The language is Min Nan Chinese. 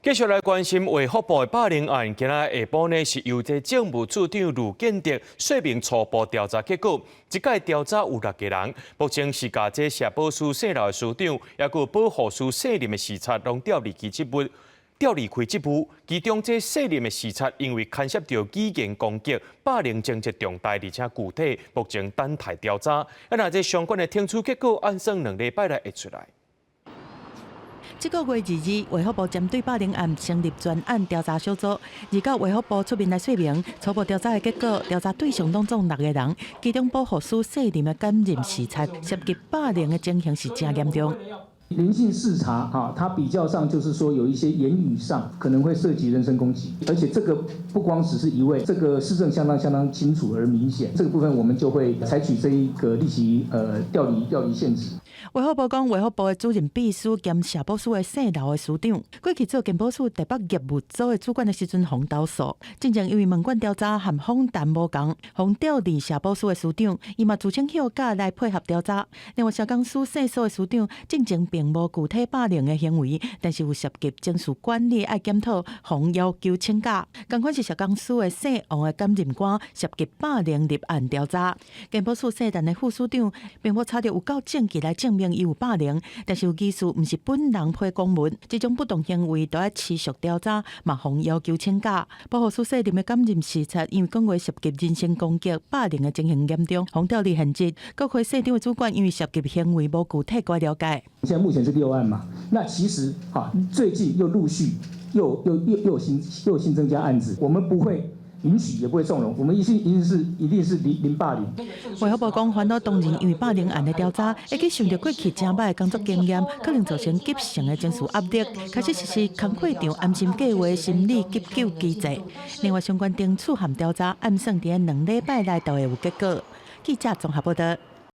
繼續來關心衛福部的霸凌案，今仔下晡呢是由這政務處長呂建德說明初步調查結果。這擺調查有六個人，目前是共這社保司姓劉的司長，抑閣保護司姓林的視察，攏調離去職務，調離開職務。其中這姓林的視察因為牽涉著語言攻擊、霸凌情節重大，而且具體，目前等待調查。啊，若這相關的聽取結果，按算2禮拜內會出來。這個月22，衛福部針對霸凌案成立專案調查小組。29，衛福部出面來說明初步調查的結果，調查對象攏總六個人，其中保護司姓林的兼任視察涉及霸凌的情形是誠嚴重。林姓視察，哈，他比較上就是說有一些言語上可能會涉及人身攻擊，而且這個不光只是一位，這個事證相當相當清楚而明顯，這個部分我們就會採取這一個立即調離現職。衛福部講，衛福部的主任秘書兼社保司的姓劉的司長，過去做健保署台北業務組的主管的時陣，予投訴。進前因為問卷調查和訪談無仝，予調離社保司的司長，伊嘛自請休假來配合調查。另外，社工司姓蘇的司長，進前並無具體霸凌的行為，但是有涉及情緒管理愛檢討，予要求請假。仝款是社工司的姓王的監任官涉及霸凌立案調查。健保署姓陳的副司長，並無查著有夠證據來證明伊有霸凌，但是有疑似毋是本人批公文，這種不當行為都愛持續調查，嘛予要求請假。保護司姓林的兼任視察，因為講話涉及人身攻擊、霸凌的情形嚴重，予調離現職。國會姓張的主管因為涉及行為無具體該了解。現在目前是六案嘛，那其實哈最近又陸續又新增加案子，我們不會允許，也不會縱容，我們一定是零霸凌。衛福部講，煩惱當然因為霸凌案的調查，會去想著過去誠歹的工作經驗，可能造成急性的情緒壓力，開始實施工課場安心計畫心理急救機制。另外，相關懲處和調查，按算佇兩禮拜內就會有結果。記者綜合報道。